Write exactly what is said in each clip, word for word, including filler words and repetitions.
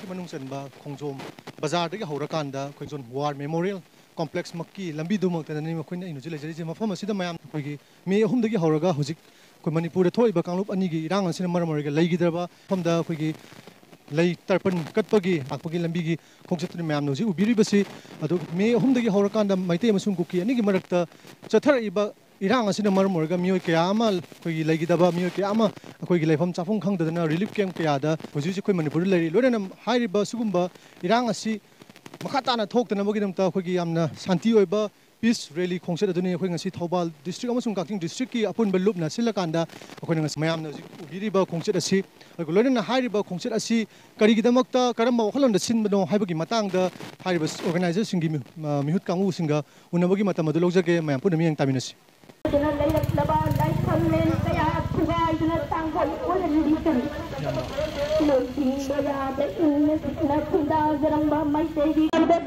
ꯃꯅꯨꯡ ꯆꯟꯕ ꯈꯣꯡꯖꯣꯝ ꯕꯖꯥꯔꯗꯒꯤ ꯍꯧꯔꯀꯥꯟꯗ ꯑꯩꯈꯣꯏ ꯈꯣꯡꯖꯣꯝ ꯋꯥꯔ ꯃꯦꯃꯣꯔꯤꯌꯦꯜ ꯀꯣꯝꯄ꯭ꯂꯦꯛꯁꯃꯛꯀꯤ ꯂꯝꯕꯤꯗꯨꯃꯛꯇꯗꯅꯤ ꯃꯈꯣꯏꯅ ꯑꯩꯅ ꯍꯧꯖꯤꯛ ꯂꯩꯖꯔꯤꯁꯦ꯫ ꯃꯐꯝ ꯑꯁꯤꯗ ꯃꯌꯥꯝ ꯑꯩꯈꯣꯏꯒꯤ ꯃꯦ ꯑꯍꯨꯝꯗꯒꯤ ꯍꯧꯔꯒ ꯍꯧꯖꯤꯛ ꯑꯩꯈꯣꯏ ꯃꯅꯤꯄꯨꯔꯗ ꯊꯣꯛꯏꯕ ꯀꯥꯡꯂꯨꯞ ꯑꯅꯤꯒꯤ ꯏꯔꯥꯡ ꯑꯁꯤꯅ ꯃꯔꯝ ꯑꯣꯏꯔꯒ ꯂꯩꯈꯤꯗ꯭ꯔꯕ ꯃꯐꯝꯗ ꯑꯩꯈꯣꯏꯒꯤ ꯂꯩ ꯇꯔꯄꯟ ꯀꯠꯄꯒꯤ ꯂꯥꯛꯄꯒꯤ ꯂꯝꯕꯤꯒꯤ ꯈꯣꯡꯆꯠꯇꯨꯅꯤ ꯃꯌꯥꯝꯅ ꯍꯧꯖꯤꯛ ꯎꯕꯤꯔꯤꯕꯁꯤ꯫ ꯑꯗꯨ ꯃꯦ ꯑꯍꯨꯝꯗꯒꯤ ꯍꯧꯔꯀꯥꯟꯗ ꯃꯩꯇꯩ ꯑꯃꯁꯨꯡ ꯀꯨꯀꯤ ꯑꯅꯤꯒꯤ ꯃꯔꯛꯇ ꯆꯠꯊꯔꯛꯏꯕ ꯏꯔꯥꯡ ꯑꯁꯤꯅ ꯃꯔꯝ ꯑꯣꯏꯔꯒ ꯃꯤꯑꯣꯏ ꯀꯌꯥ ꯑꯃ, ꯑꯩꯈꯣꯏꯒꯤ ꯂꯩꯈꯤꯗꯕ ꯃꯤꯑꯣꯏ ꯀꯌꯥ ꯑꯃ ꯑꯩꯈꯣꯏꯒꯤ ꯂꯩꯐꯝ ꯆꯥꯐꯝ ꯈꯪꯗꯗꯅ ꯔꯤꯂꯤꯐ ꯀꯦꯝꯞ ꯀꯌꯥꯗ ꯍꯧꯖꯤꯛ ꯍꯧꯖꯤꯛ ꯑꯩꯈꯣꯏ ꯃꯅꯤꯄꯨꯔꯗ ꯂꯩꯔꯤ꯫ ꯂꯣꯏꯅꯅ ꯍꯥꯏꯔꯤꯕ ꯁꯤꯒꯨꯝꯕ ꯏꯔꯥꯡ ꯑꯁꯤ ꯃꯈꯥ ꯇꯥꯅ ꯊꯣꯛꯇꯅꯕꯒꯤꯗꯃꯛꯇ ꯑꯩꯈꯣꯏꯒꯤ ꯌꯥꯝꯅ ꯁꯥꯟꯇꯤ ꯑꯣꯏꯕ ꯄꯤꯁ ꯔꯦꯂꯤ ꯈꯣꯡꯆꯠ ꯑꯗꯨꯅꯤ ꯑꯩꯈꯣꯏ ꯉꯁꯤ ꯊꯧꯕꯥꯜ ꯗꯤꯁꯇ꯭ꯔꯤꯛ ꯑꯃꯁꯨꯡ ꯀꯛꯆꯤꯡ ꯗꯤꯁꯇ꯭ꯔꯤꯛꯀꯤ ꯑꯄꯨꯟꯕ ꯂꯨꯞꯅ ꯁꯤꯜꯂꯀꯥꯟꯗ ꯑꯩꯈꯣꯏꯅ ꯉꯁꯤ ꯃꯌꯥꯝꯅ ꯍꯧꯖꯤꯛ ꯎꯕꯤꯔꯤꯕ ꯈꯣꯡꯆꯠ ꯑꯁꯤ, ꯑꯗꯨꯒ ꯂꯣꯏꯅꯅ ꯍꯥꯏꯔꯤꯕ ꯈꯣꯡꯆꯠ ꯑꯁꯤ ꯀꯔꯤꯒꯤꯗꯃꯛꯇ, ꯀꯔꯝꯕ ꯋꯥꯈꯜꯂꯣꯟꯗ ꯁꯤꯟꯕꯅꯣ ꯍꯥꯏꯕꯒꯤ ꯃꯇꯥꯡꯗ ꯍꯥꯏꯔꯤꯕ ꯑꯣꯔꯒꯅꯥꯏꯖꯔꯁꯤꯡꯒꯤ ꯃꯤ-, ꯑ, ꯃꯤꯍꯨꯠ ꯀꯥꯡꯕꯨꯁꯤꯡꯒ ꯎꯅꯕꯒꯤ ꯃꯇꯝ ꯑꯗꯨ ꯂꯧꯖꯒꯦ꯫ ꯃꯌꯥꯝ ꯄꯨꯟꯅ ꯃꯤꯠꯌꯦꯡ ꯇꯥꯃꯤꯟꯅꯁꯤ꯫ ꯑꯗꯨꯅ ꯂꯩꯔꯛꯂꯕ ꯂꯥꯏꯐꯝꯂꯦꯟ ꯀꯌꯥ ꯊꯨꯒꯥꯏꯗꯨꯅ ꯇꯥꯡꯒꯣꯜ ꯑꯣꯏꯍꯜꯂꯤꯕꯅꯤ꯫ ꯂꯣꯏꯁꯤꯟꯕ ꯌꯥꯕ ꯏꯪꯅ ꯆꯤꯛꯅ ꯈꯨꯟꯗꯥꯖꯔꯝꯕ ꯃꯩꯇꯩꯒꯤ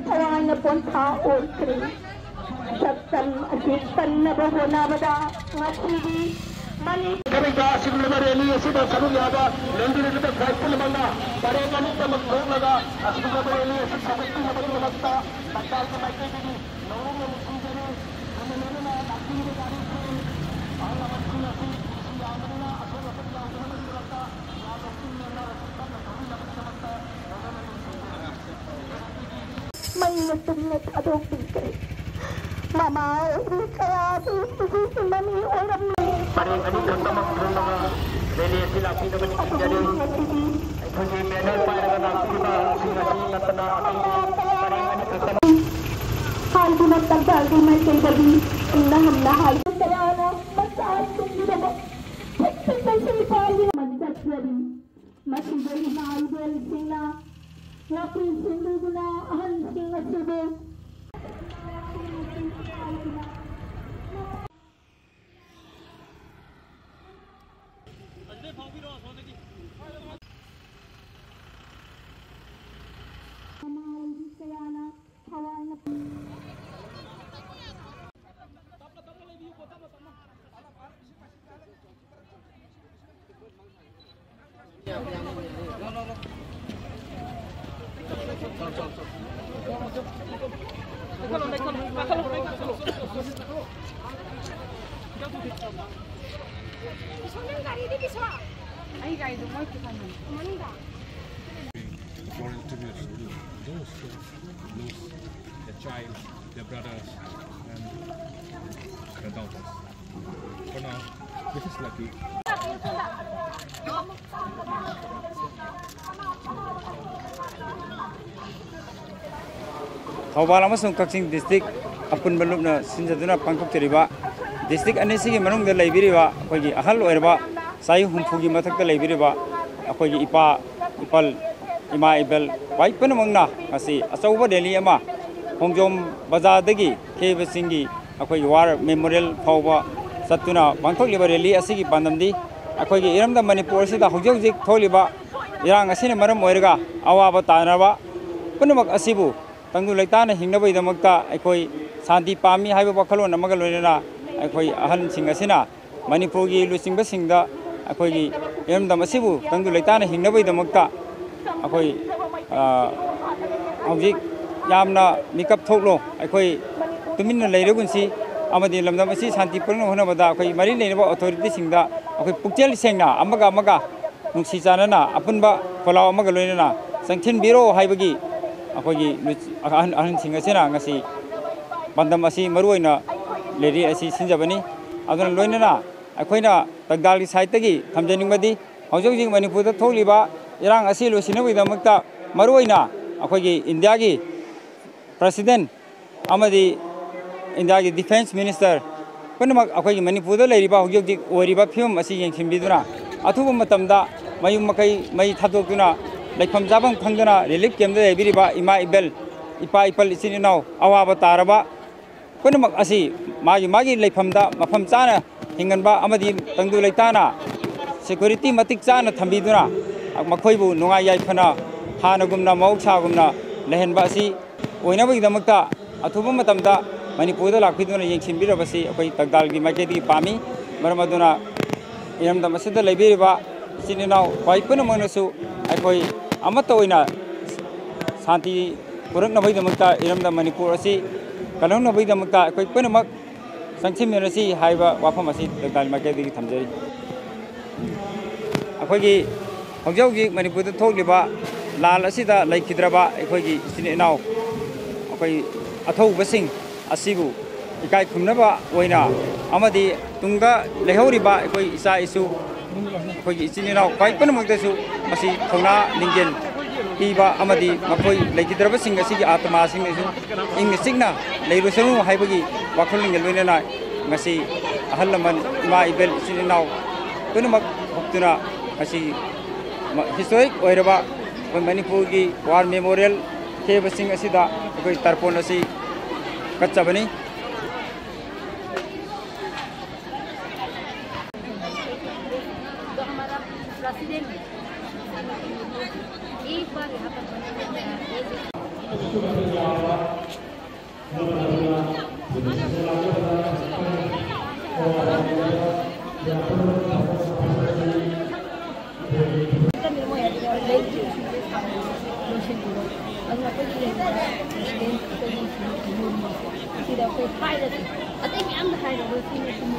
ꯊꯋꯥꯏꯅ ꯄꯣꯟꯊꯥ ꯑꯣꯏꯈ꯭ꯔꯦ꯫ ꯁꯛꯇꯝ ꯑꯁꯤ ꯀꯟꯅꯕ ꯍꯣꯠꯅꯕꯗ ꯉꯁꯤꯗꯤ ꯃꯅꯤ- ꯀꯔꯤꯒ ꯑꯁꯤꯒꯨꯝꯂꯕ ꯔꯦꯂꯤ ꯑꯁꯤꯗ ꯁꯔꯨꯛ ꯌꯥꯕ ꯂꯦꯡꯕꯤꯔꯤꯕ ꯈ꯭ꯋꯥꯏ ꯄꯨꯝꯅꯃꯛꯅ ꯄꯔꯦꯡ ꯑꯅꯤꯇꯃꯛ ꯊꯣꯛꯂꯒ ꯑꯁꯤꯒꯨꯝꯂꯕ ꯔꯦꯂꯤ ꯑꯁꯤ ꯁꯧꯒꯠꯄꯤꯅꯕꯒꯤꯗꯃꯛꯇ ꯂꯝꯇꯥꯒꯤ ꯃꯥꯏꯀꯩꯗꯒꯤ ꯅꯧꯅ ꯅꯤꯡꯁꯤꯡꯖꯔꯤ꯫ ꯂꯣꯏꯅ ꯂꯣꯏꯅꯅ ꯂꯥꯛꯄꯤꯔꯤꯕ ꯒꯥꯔꯤꯁꯤꯡ, ꯑꯍꯜ ꯂꯃꯟꯁꯤꯡ ꯑꯁꯤ ꯃꯤꯁꯤꯡ ꯌꯥꯝꯕꯅꯤꯅ ꯑꯁꯣꯛ ꯑꯄꯟ ꯌꯥꯎꯗꯅꯕꯒꯤꯗꯃꯛꯇ ꯌꯥꯝꯅ ꯆꯤꯟ ꯂꯦꯟꯅ ꯇꯞꯅ ꯊꯧꯕꯤꯅꯕꯒꯤꯗꯃꯛꯇ ꯂꯣꯏꯅꯅ ꯅꯤꯡꯁꯤꯡꯖꯔꯤ꯫ ꯃꯩꯅ ꯇꯨꯝꯅ ꯊꯥꯗꯣꯛꯄꯤꯈ꯭ꯔꯦ꯫ ꯃꯃꯥ ꯑꯣꯏꯕꯤ ꯀꯌꯥꯁꯨ ꯍꯧꯖꯤꯛ ꯃꯃꯤ ꯑꯣꯏꯔꯝꯂꯦ꯫ ꯄꯔꯦꯡ ꯑꯅꯤꯈꯛꯇꯃꯛ ꯊꯣꯛꯂꯒ ꯔꯦꯂꯤ ꯑꯁꯤ ꯂꯥꯛꯄꯤꯅꯕ ꯅꯤꯡꯁꯤꯡꯖꯔꯤ꯫ ꯑꯗꯨꯕꯨ ꯉꯁꯤꯗꯤ ꯑꯩꯈꯣꯏꯒꯤ ꯕꯦꯅꯔ ꯄꯥꯏꯔꯒ ꯂꯥꯛꯄꯤꯔꯤꯕ ꯁꯤꯡ ꯑꯁꯤ ꯅꯠꯇꯅ ꯑꯇꯩ ꯄꯔꯦꯡ ꯑꯅꯤꯈꯛꯇꯃꯛ ꯍꯥꯏꯗꯨꯅ ꯇꯝꯄꯥꯛꯀꯤ ꯃꯥꯏꯀꯩꯗꯒꯤ ꯍꯟꯅ ꯍꯟꯅ ꯍꯥꯏ꯫ ꯀꯌꯥꯅ ꯃꯆꯥꯁꯤꯡꯒꯤꯗꯃꯛ ꯄꯤꯛ ꯄꯤꯛꯄ ꯁꯤꯐꯥꯏꯒꯤ ꯃꯃꯜ ꯆꯠꯆꯔꯤ꯫ ꯃꯁꯤꯗ ꯏꯃꯥ ꯏꯕꯦꯜꯁꯤꯡꯅ ꯅꯥꯄꯤ ꯁꯦꯡꯕꯤꯗꯨꯅ ꯑꯍꯟꯁꯤꯡ ꯑꯁꯤꯕꯨ ꯃꯃꯥ ꯑꯣꯏꯕꯤ ꯀꯌꯥꯅ ꯊꯋꯥꯏꯅ ꯑꯩ ꯒꯥꯔꯤꯗꯣ ꯃꯣꯏ ꯄꯨꯈꯠꯂꯝꯃꯦ꯫ ꯃꯅꯨꯡꯗ꯫ Foreign tributes, those who lose their child, their brothers, and their daughters. For now, this is Lucky. Thoubal ꯑꯃꯁꯨꯡ ꯀꯛꯆꯤꯡ ꯗꯤꯁꯇ꯭ꯔꯤꯛ ꯑꯄꯨꯟꯕ ꯂꯨꯞꯅ ꯁꯤꯟꯖꯗꯨꯅ ꯄꯥꯡꯊꯣꯛꯆꯔꯤꯕ ꯗꯤꯁꯇ꯭ꯔꯤꯛ ꯑꯅꯤꯁꯤꯒꯤ ꯃꯅꯨꯡꯗ ꯂꯩꯕꯤꯔꯤꯕ ꯑꯩꯈꯣꯏꯒꯤ ꯑꯍꯜ ꯑꯣꯏꯔꯕ ꯆꯍꯤ ꯍꯨꯝꯐꯨꯒꯤ ꯃꯊꯛꯇ ꯂꯩꯕꯤꯔꯤꯕ ꯑꯩꯈꯣꯏꯒꯤ ꯏꯄꯥ, ꯏꯄꯜ, ꯏꯃꯥ ꯏꯕꯦꯜ ꯈ꯭ꯋꯥꯏ ꯄꯨꯝꯅꯃꯛꯅ ꯉꯁꯤ ꯑꯆꯧꯕ ꯔꯦꯂꯤ ꯑꯃ ꯈꯣꯡꯖꯣꯝ ꯕꯖꯥꯔꯗꯒꯤ ꯈꯦꯕ ꯆꯤꯡꯒꯤ ꯑꯩꯈꯣꯏꯒꯤ ꯋꯥꯔ ꯃꯦꯃꯣꯔꯤꯌꯦꯜ ꯐꯥꯎꯕ ꯆꯠꯇꯨꯅ ꯄꯥꯡꯊꯣꯛꯂꯤꯕ ꯔꯦꯂꯤ ꯑꯁꯤꯒꯤ ꯄꯥꯟꯗꯝꯗꯤ ꯑꯩꯈꯣꯏꯒꯤ ꯏꯔꯝꯗꯝ ꯃꯅꯤꯄꯨꯔ ꯑꯁꯤꯗ ꯍꯧꯖꯤꯛ ꯍꯧꯖꯤꯛ ꯊꯣꯛꯂꯤꯕ ꯏꯔꯥꯡ ꯑꯁꯤꯅ ꯃꯔꯝ ꯑꯣꯏꯔꯒ ꯑꯋꯥꯕ ꯇꯥꯅꯔꯕ ꯄꯨꯝꯅꯃꯛ ꯑꯁꯤꯕꯨ ꯇꯪꯗꯨ ꯂꯩꯇꯥꯅ ꯍꯤꯡꯅꯕꯒꯤꯗꯃꯛꯇ ꯑꯩꯈꯣꯏ ꯁꯥꯟꯇꯤ ꯄꯥꯝꯃꯤ ꯍꯥꯏꯕ ꯋꯥꯈꯜꯂꯣꯟ ꯑꯃꯒ ꯂꯣꯏꯅꯅ ꯑꯩꯈꯣꯏ ꯑꯍꯜꯁꯤꯡ ꯑꯁꯤꯅ ꯃꯅꯤꯄꯨꯔꯒꯤ ꯂꯨꯆꯤꯡꯕꯁꯤꯡꯗ ꯑꯩꯈꯣꯏꯒꯤ ꯏꯔꯝꯗꯝ ꯑꯁꯤꯕꯨ ꯇꯪꯗꯨ ꯂꯩꯇꯥꯅ ꯍꯤꯡꯅꯕꯒꯤꯗꯃꯛꯇ ꯑꯩꯈꯣꯏ, ꯑ, ꯍꯧꯖꯤꯛ ꯌꯥꯝꯅ ꯃꯤꯀꯞ ꯊꯣꯛꯂꯣ, ꯑꯩꯈꯣꯏ ꯇꯨꯃꯤꯟꯅ ꯂꯩꯔꯒꯨꯟꯁꯤ ꯑꯃꯗꯤ ꯂꯝꯗꯝ ꯑꯁꯤ ꯁꯥꯟꯇꯤ ꯄꯨꯔꯛꯅꯕ ꯍꯣꯠꯅꯕꯗ ꯑꯩꯈꯣꯏ ꯃꯔꯤ ꯂꯩꯅꯕ ꯑꯣꯊꯣꯔꯤꯇꯤꯁꯤꯡꯗ ꯑꯩꯈꯣꯏ ꯄꯨꯛꯆꯦꯜ ꯁꯦꯡꯅ ꯑꯃꯒ ꯑꯃꯒ ꯅꯨꯡꯁꯤ ꯆꯥꯟꯅꯅ ꯑꯄꯨꯟꯕ ꯈꯣꯜꯂꯥꯎ ꯑꯃꯒ ꯂꯣꯏꯅꯅ ꯆꯪꯁꯤꯟꯕꯤꯔꯣ ꯍꯥꯏꯕꯒꯤ ꯑꯩꯈꯣꯏꯒꯤ ꯂꯨꯆ-, ꯑꯍꯟ, ꯑꯍꯟꯁꯤꯡ ꯑꯁꯤꯅ ꯉꯁꯤ ꯄꯥꯟꯗꯝ ꯑꯁꯤ ꯃꯔꯨꯑꯣꯏꯅ ꯂꯩꯔꯤ ꯑꯁꯤ ꯁꯤꯟꯖꯕꯅꯤ꯫ ꯑꯗꯨꯅ ꯂꯣꯏꯅꯅ ꯑꯩꯈꯣꯏꯅ ꯇꯥꯡꯗꯥꯜꯒꯤ ꯁꯥꯏꯠꯇꯒꯤ ꯊꯝꯖꯅꯤꯡꯕꯗꯤ ꯍꯧꯖꯤꯛ ꯍꯧꯖꯤꯛ ꯃꯅꯤꯄꯨꯔꯗ ꯊꯣꯛꯂꯤꯕ ꯏꯔꯥꯡ ꯑꯁꯤ ꯂꯣꯏꯁꯤꯟꯅꯕꯒꯤꯗꯃꯛꯇ ꯃꯔꯨꯑꯣꯏꯅ ꯑꯩꯈꯣꯏꯒꯤ ꯏꯟꯗꯤꯌꯥꯒꯤ ꯄ꯭ꯔꯁꯤꯗꯦꯟ ꯑꯃꯗꯤ ꯏꯟꯗꯤꯌꯥꯒꯤ ꯗꯤꯐꯦꯟꯁ ꯃꯤꯅꯤꯁꯇꯔ ꯄꯨꯝꯅꯃꯛ ꯑꯩꯈꯣꯏꯒꯤ ꯃꯅꯤꯄꯨꯔꯗ ꯂꯩꯔꯤꯕ ꯍꯧꯖꯤꯛ ꯍꯧꯖꯤꯛ ꯑꯣꯏꯔꯤꯕ ꯐꯤꯕꯝ ꯑꯁꯤ ꯌꯦꯡꯁꯤꯟꯕꯤꯗꯨꯅ ꯑꯊꯨꯕ ꯃꯇꯝꯗ ꯃꯌꯨꯝ ꯃꯀꯩ ꯃꯩ ꯊꯥꯗꯣꯛꯇꯨꯅ ꯂꯩꯐꯝ ꯆꯥꯐꯝ ꯈꯪꯗꯅ ꯔꯤꯂꯤꯐ ꯀꯦꯝꯗ ꯂꯩꯕꯤꯔꯤꯕ ꯏꯃꯥ ꯏꯕꯦꯜ, ꯏꯄꯥ ꯏꯄꯜ, ꯏꯆꯤꯟ ꯏꯅꯥꯎ ꯑꯋꯥꯕ ꯇꯥꯔꯕ ꯄꯨꯝꯅꯃꯛ ꯑꯁꯤ ꯃꯥꯒꯤ ꯃꯥꯒꯤ ꯂꯩꯐꯝꯗ ꯃꯐꯝ ꯆꯥꯅ ꯍꯤꯡꯍꯟꯕ ꯑꯃꯗꯤ ꯇꯪꯗꯨ ꯂꯩꯇꯥꯅ ꯁꯦꯀ꯭ꯌꯨꯔꯤꯇꯤ ꯃꯇꯤꯛ ꯆꯥꯅ ꯊꯝꯕꯤꯗꯨꯅ ꯃꯈꯣꯏꯕꯨ ꯅꯨꯡꯉꯥꯏ ꯌꯥꯏꯐꯅ ꯍꯥꯟꯅꯒꯨꯝꯅ ꯃꯍꯧꯁꯥꯒꯨꯝꯅ ꯂꯩꯍꯟꯕ ꯑꯁꯤ ꯑꯣꯏꯅꯕꯒꯤꯗꯃꯛꯇ ꯑꯊꯨꯕ ꯃꯇꯝꯗ ꯃꯅꯤꯄꯨꯔꯗ ꯂꯥꯛꯄꯤꯗꯨꯅ ꯌꯦꯡꯁꯤꯟꯕꯤꯔꯕꯁꯤ ꯑꯩꯈꯣꯏ ꯇꯥꯡꯗꯥꯜꯒꯤ ꯃꯥꯏꯀꯩꯗꯒꯤ ꯄꯥꯝꯃꯤ꯫ ꯃꯔꯝ ꯑꯗꯨꯅ ꯏꯔꯝꯗꯝ ꯑꯁꯤꯗ ꯂꯩꯕꯤꯔꯤꯕ ꯏꯆꯤꯟ ꯏꯅꯥꯎ ꯈ꯭ꯋꯥꯏ ꯄꯨꯝꯅꯃꯛꯅꯁꯨ ꯑꯩꯈꯣꯏ ꯑꯃꯠꯇ ꯑꯣꯏꯅ ꯁꯥꯟꯇꯤ ꯄꯨꯔꯛꯅꯕꯒꯤꯗꯃꯛꯇ, ꯏꯔꯝꯗꯝ ꯃꯅꯤꯄꯨꯔ ꯑꯁꯤ ꯀꯜꯍꯧꯅꯕꯒꯤꯗꯃꯛꯇ ꯑꯩꯈꯣꯏ ꯄꯨꯝꯅꯃꯛ ꯆꯪꯁꯤꯟꯃꯤꯟꯅꯁꯤ ꯍꯥꯏꯕ ꯋꯥꯐꯝ ꯑꯁꯤ ꯇꯦꯛꯇꯥꯏꯜ ꯃꯥꯏꯀꯩꯗꯒꯤ ꯊꯝꯖꯔꯤ꯫ ꯑꯩꯈꯣꯏꯒꯤ ꯍꯧꯖꯤꯛ ꯍꯧꯖꯤꯛ ꯃꯅꯤꯄꯨꯔꯗ ꯊꯣꯛꯂꯤꯕ ꯂꯥꯟ ꯑꯁꯤꯗ ꯂꯩꯈꯤꯗ꯭ꯔꯕ ꯑꯩꯈꯣꯏꯒꯤ ꯏꯆꯤꯟ ꯏꯅꯥꯎ, ꯑꯩꯈꯣꯏ ꯑꯊꯧꯕꯁꯤꯡ ꯑꯁꯤꯕꯨ ꯏꯀꯥꯏ ꯈꯨꯝꯅꯕ ꯑꯣꯏꯅ ꯑꯃꯗꯤ ꯇꯨꯡꯗ ꯂꯩꯍꯧꯔꯤꯕ ꯑꯩꯈꯣꯏ ꯏꯆꯥ ꯏꯁꯨ, ꯑꯩꯈꯣꯏꯒꯤ ꯏꯆꯤꯟ ꯏꯅꯥꯎ ꯈ꯭ꯋꯥꯏ ꯄꯨꯝꯅꯃꯛꯇꯁꯨ ꯃꯁꯤ ꯊꯧꯅꯥ ꯂꯤꯡꯖꯦꯜ ꯄꯤꯕ ꯑꯃꯗꯤ ꯃꯈꯣꯏ ꯂꯩꯈꯤꯗ꯭ꯔꯕꯁꯤꯡ ꯑꯁꯤꯒꯤ ꯑꯥꯇꯃꯥꯁꯤꯡꯅꯁꯨ ꯏꯪꯅ ꯆꯤꯛꯅ ꯂꯩꯔꯨꯁꯅꯨ ꯍꯥꯏꯕꯒꯤ ꯋꯥꯈꯜꯂꯣꯟꯒ ꯂꯣꯏꯅꯅ ꯉꯁꯤ ꯑꯍꯜ ꯂꯃꯟ, ꯏꯃꯥ ꯏꯕꯦꯜ, ꯏꯆꯤꯟ ꯏꯅꯥꯎ ꯄꯨꯝꯅꯃꯛ ꯍꯧꯗꯨꯅ ꯉꯁꯤ ꯃ-, ꯍꯤꯁꯇꯣꯔꯤꯛ ꯑꯣꯏꯔꯕ ꯑꯩꯈꯣꯏ ꯃꯅꯤꯄꯨꯔꯒꯤ ꯋꯥꯔ ꯃꯦꯃꯣꯔꯤꯌꯦꯜ ꯊꯦꯕꯁꯤꯡ ꯑꯁꯤꯗ ꯑꯩꯈꯣꯏ ꯇꯔꯄꯣꯟ ꯑꯁꯤ ꯀꯠꯆꯕꯅꯤ꯫ जो हमारा प्रेसिडेंट है, एक बार यहाँ पर बने रहता है। ꯑꯗꯨꯅ ꯑꯩꯈꯣꯏꯒꯤ ꯂꯩꯔꯤꯕ ꯄ꯭ꯔꯦꯁꯤꯗꯦꯟꯠ ꯑꯩꯈꯣꯏꯒꯤ ꯁꯤꯗ ꯑꯩꯈꯣꯏ ꯍꯥꯏꯔꯁꯤ, ꯑꯇꯩ ꯃꯌꯥꯝꯗ ꯍꯥꯏꯔꯔꯣꯏ, ꯁꯤꯅ ꯁꯤꯅꯤ꯫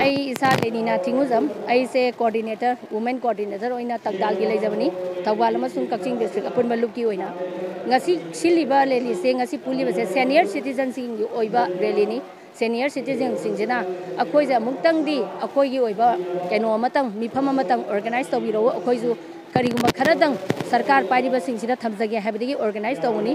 ꯑꯩ ꯏꯁꯥ ꯂꯦꯅꯤꯅꯥ ꯊꯤꯡꯉꯨꯖꯝ, ꯑꯩꯁꯦ ꯀꯣꯑꯣꯔꯗꯤꯅꯦꯇꯔ, ꯋꯨꯃꯦꯟ ꯀꯣꯑꯣꯔꯗꯤꯅꯦꯇꯔ ꯑꯣꯏꯅ ꯇꯥꯡꯗꯥꯜꯒꯤ ꯂꯩꯖꯕꯅꯤ, ꯊꯧꯕꯥꯜ ꯑꯃꯁꯨꯡ ꯀꯛꯆꯤꯡ ꯗꯤꯁꯇ꯭ꯔꯤꯛ ꯑꯄꯨꯟꯕ ꯂꯨꯞꯀꯤ ꯑꯣꯏꯅ꯫ ꯉꯁꯤ ꯁꯤꯜꯂꯤꯕ ꯔꯦꯂꯤꯁꯦ, ꯉꯁꯤ ꯄꯨꯜꯂꯤꯕꯁꯦ ꯁꯦꯅꯤꯌꯔ ꯁꯤꯇꯤꯖꯟꯁꯤꯡꯒꯤ ꯑꯣꯏꯕ ꯔꯦꯂꯤꯅꯤ꯫ ꯁꯦꯅꯤꯌꯔ ꯁꯤꯇꯤꯖꯟꯁꯤꯡꯁꯤꯅ ꯑꯩꯈꯣꯏꯁꯦ ꯑꯃꯨꯛꯇꯪꯗꯤ ꯑꯩꯈꯣꯏꯒꯤ ꯑꯣꯏꯕ ꯀꯩꯅꯣ ꯑꯃꯇꯪ, ꯃꯤꯐꯝ ꯑꯃꯇꯪ ꯑꯣꯔꯒꯅꯥꯏꯖ ꯇꯧꯕꯤꯔꯛꯎ, ꯑꯩꯈꯣꯏꯁꯨ ꯀꯔꯤꯒꯨꯝꯕ ꯈꯔꯗꯪ ꯁꯔꯀꯥꯔ ꯄꯥꯏꯔꯤꯕꯁꯤꯡꯁꯤꯗ ꯊꯝꯖꯒꯦ ꯍꯥꯏꯕꯗꯒꯤ ꯑꯣꯔꯒꯅꯥꯏꯖ ꯇꯧꯕꯅꯤ꯫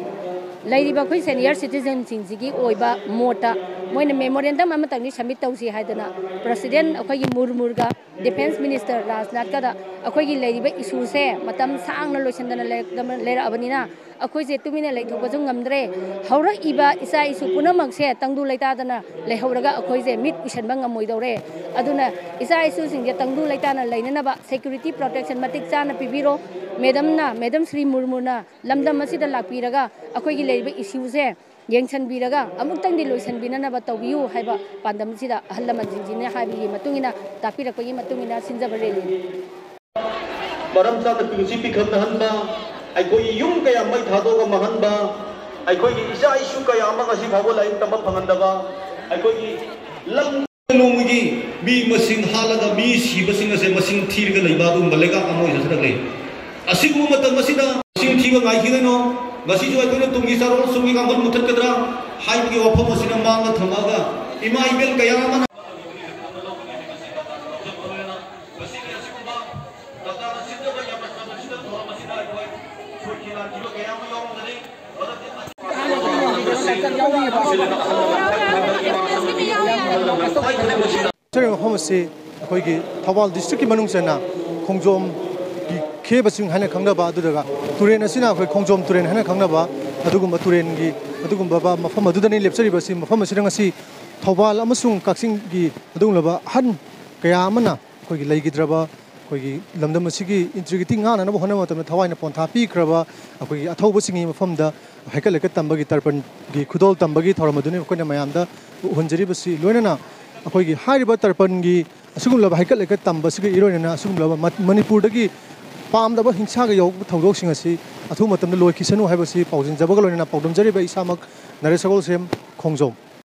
ꯂꯩꯔꯤꯕ ꯑꯩꯈꯣꯏ ꯁꯦꯅꯤꯌꯔ ꯁꯤꯇꯤꯖꯟꯁꯤꯡꯁꯤꯒꯤ ꯑꯣꯏꯕ ꯃꯣꯠꯇ ꯃꯣꯏꯅ ꯃꯦꯃꯣꯔꯦꯟꯗꯝ ꯑꯃꯇꯪꯗꯤ ꯁꯕꯃꯤꯠ ꯇꯧꯁꯤ ꯍꯥꯏꯗꯅ ꯄ꯭ꯔꯁꯤꯗꯦꯟ ꯑꯩꯈꯣꯏꯒꯤ ꯃꯨꯔꯃꯨꯔꯒ ꯗꯤꯐꯦꯟꯁ ꯃꯤꯅꯤꯁꯇꯔ ꯔꯥꯖꯅꯥꯊꯀꯗ ꯑꯩꯈꯣꯏꯒꯤ ꯂꯩꯔꯤꯕ ꯏꯁꯨꯁꯦ ꯃꯇꯝ ꯁꯥꯡꯅ ꯂꯣꯏꯁꯤꯟꯗꯅ ꯂꯩꯔꯛꯇꯕ-, ꯂꯩꯔꯛꯑꯕꯅꯤꯅ, ꯑꯩꯈꯣꯏꯁꯦ ꯇꯨꯃꯤꯟꯅ ꯂꯩꯊꯣꯛꯄꯁꯨ ꯉꯝꯗ꯭ꯔꯦ꯫ ꯍꯧꯔꯛꯏꯕ ꯏꯆꯥ ꯏꯁꯨ ꯄꯨꯝꯅꯃꯛꯁꯦ ꯇꯪꯗꯨ ꯂꯩꯇꯥꯗꯅ ꯂꯩꯍꯧꯔꯒ ꯑꯩꯈꯣꯏꯁꯦ ꯃꯤꯠ ꯎꯏꯁꯟꯕ ꯉꯝꯃꯣꯏꯗꯧꯔꯦ꯫ ꯑꯗꯨꯅ ꯏꯆꯥ ꯏꯁꯨꯁꯤꯡꯁꯦ ꯇꯪꯗꯨ ꯂꯩꯇꯥꯅ ꯂꯩꯅꯅꯕ ꯁꯦꯀ꯭ꯌꯨꯔꯤꯇꯤ ꯄ꯭ꯔꯣꯇꯦꯛꯁꯟ ꯃꯇꯤꯛ ꯆꯥꯅ ꯄꯤꯕꯤꯔꯣ꯫ ꯃꯦꯗꯝꯅ, ꯃꯦꯗꯝ ꯁ꯭ꯔꯤ ꯃꯨꯔꯃꯨꯅ ꯂꯝꯗꯝ ꯑꯁꯤꯗ ꯂꯥꯛꯄꯤꯔꯒ ꯑꯩꯈꯣꯏꯒꯤ ꯂꯩꯔꯤꯕ ꯏꯁꯨꯁꯦ ꯌꯦꯡꯁꯤꯟꯕꯤꯔꯒ ꯑꯃꯨꯛꯇꯪꯗꯤ ꯂꯣꯏꯁꯤꯟꯕꯤꯅꯅꯕ ꯇꯧꯕꯤꯌꯨ ꯍꯥꯏꯕ ꯄꯥꯟꯗꯝꯁꯤꯗ ꯑꯍꯜ ꯂꯃꯟꯁꯤꯡꯁꯤꯅ ꯍꯥꯏꯕꯒꯤ ꯃꯇꯨꯡ ꯏꯟꯅ, ꯇꯥꯛꯄꯤꯔꯛꯄꯒꯤ ꯃꯇꯨꯡ ꯏꯟꯅ ꯁꯤꯟꯖꯕ ꯔꯦꯂꯤꯅꯤ꯫ ꯃꯔꯝ ꯆꯥꯅ ꯄꯨꯟꯁꯤ ꯄꯤꯈꯝꯅꯍꯟꯕ, ꯑꯩꯈꯣꯏꯒꯤ ꯌꯨꯝ ꯀꯌꯥ ꯃꯩ ꯊꯥꯗꯣꯛꯑꯒ ꯃꯥꯡꯍꯟꯕ, ꯑꯩꯈꯣꯏꯒꯤ ꯏꯆꯥ ꯏꯁꯨ ꯀꯌꯥ ꯑꯃ ꯉꯁꯤ ꯐꯥꯎꯕ ꯂꯥꯏꯔꯤꯛ ꯇꯝꯕ ꯐꯪꯍꯟꯗꯕ, ꯑꯩꯈꯣꯏꯒꯤ ꯂꯝ ꯅꯣꯡꯃꯒꯤ ꯃꯤ ꯃꯁꯤꯡ ꯍꯥꯠꯂꯒ ꯃꯤ ꯁꯤꯕꯁꯤꯡ ꯑꯁꯦ ꯃꯁꯤꯡ ꯊꯤꯔꯒ ꯂꯩꯕ ꯑꯗꯨꯒꯨꯝꯕ ꯂꯩꯕꯥꯛ ꯑꯃ ꯑꯣꯏꯖꯁꯤꯜꯂꯛꯂꯤ꯫ ꯑꯁꯤꯒꯨꯝꯕ ꯃꯇꯝ ꯑꯁꯤꯗ ꯃꯁꯤꯡ ꯊꯤꯕ ꯉꯥꯏꯈꯤꯒꯅꯨ꯫ ꯉꯁꯤꯁꯨ ꯑꯩꯈꯣꯏꯅ ꯇꯨꯡꯒꯤ ꯆꯥꯔꯣꯟ ꯁꯨꯡꯒꯤ ꯀꯥꯡꯕꯨ ꯃꯨꯊꯠꯀꯗ꯭ꯔꯥ ꯍꯥꯏꯕꯒꯤ ꯋꯥꯐꯝ ꯑꯁꯤꯅ ꯃꯥꯡꯗ ꯊꯝꯃꯒ ꯏꯃꯥ ꯏꯕꯦꯜ ꯀꯌꯥ ꯑꯃꯅ ꯆꯠꯆꯔꯤꯕ ꯃꯐꯝ ꯑꯁꯤ ꯑꯩꯈꯣꯏꯒꯤ ꯊꯧꯕꯥꯜ ꯗꯤꯁꯇ꯭ꯔꯤꯛꯀꯤ ꯃꯅꯨꯡ ꯆꯟꯅ ꯈꯣꯡꯖꯣꯝꯒꯤ ꯈꯦꯕꯁꯤꯡ ꯍꯥꯏꯅ ꯈꯪꯅꯕ, ꯑꯗꯨꯗꯨꯒ ꯇꯨꯔꯦꯜ ꯑꯁꯤꯅ ꯑꯩꯈꯣꯏ ꯈꯣꯡꯖꯣꯝ ꯇꯨꯔꯦꯜ ꯍꯥꯏꯅ ꯈꯪꯅꯕ ꯑꯗꯨꯒꯨꯝꯕ ꯇꯨꯔꯦꯜꯒꯤ ꯑꯗꯨꯒꯨꯝꯕ ꯃꯐꯝ ꯑꯗꯨꯗꯅꯤ ꯂꯦꯞꯆꯔꯤꯕꯁꯤ꯫ ꯃꯐꯝ ꯑꯁꯤꯗ ꯉꯁꯤ ꯊꯧꯕꯥꯜ ꯑꯃꯁꯨꯡ ꯀꯛꯆꯤꯡꯒꯤ ꯑꯗꯨꯒꯨꯝꯂꯕ ꯑꯍꯟ ꯀꯌꯥ ꯑꯃꯅ ꯑꯩꯈꯣꯏꯒꯤ ꯂꯩꯈꯤꯗ꯭ꯔꯕ ꯑꯩꯈꯣꯏꯒꯤ ꯂꯝꯗꯝ ꯑꯁꯤꯒꯤ ꯏꯟꯇ꯭ꯔꯤꯒꯤꯇꯤ ꯉꯥꯛꯅꯅꯕ ꯍꯣꯠꯅꯕ ꯃꯇꯝꯗ ꯊꯋꯥꯏꯅ ꯄꯣꯟꯊꯥ ꯄꯤꯈ꯭ꯔꯕ ꯑꯩꯈꯣꯏꯒꯤ ꯑꯊꯧꯕꯁꯤꯡꯒꯤ ꯃꯐꯝꯗ ꯍꯩꯀꯠ ꯂꯩꯀꯠ ꯇꯝꯕꯒꯤ ꯇꯔꯄꯟꯒꯤ ꯈꯨꯗꯣꯜ ꯇꯝꯕꯒꯤ ꯊꯧꯔꯝ ꯑꯗꯨꯅꯤ ꯑꯩꯈꯣꯏꯅ ꯃꯌꯥꯝꯗ ꯎꯍꯟꯖꯔꯤꯕꯁꯤ꯫ ꯂꯣꯏꯅꯅ ꯑꯩꯈꯣꯏꯒꯤ ꯍꯥꯏꯔꯤꯕ ꯇꯔꯄꯟꯒꯤ ꯑꯁꯤꯒꯨꯝꯂꯕ ꯍꯩꯀꯠ ꯂꯩꯀꯠ ꯇꯝꯕꯁꯤꯒ ꯏꯔꯣꯏꯅꯅ ꯑꯁꯤꯒꯨꯝꯂꯕ ꯃ-, ꯃꯅꯤꯄꯨꯔꯗꯒꯤ ꯄꯥꯝꯗꯕ ꯍꯤꯡꯁꯥꯒ ꯌꯧꯕ ꯊꯧꯗꯣꯛꯁꯤꯡ ꯑꯁꯤ ꯑꯊꯨꯕ ꯃꯇꯝꯗ ꯂꯣꯏꯈꯤꯁꯅꯨ ꯍꯥꯏꯕꯁꯤ ꯄꯥꯎꯖꯦꯜꯖꯕꯒ ꯂꯣꯏꯅꯅ ꯄꯥꯎꯗꯝꯖꯔꯤꯕ ꯏꯁꯥꯃꯛ ꯅꯔꯦꯁ ꯁꯒꯣꯜꯁꯦꯝ, ꯈꯣꯡꯖꯣꯝ꯫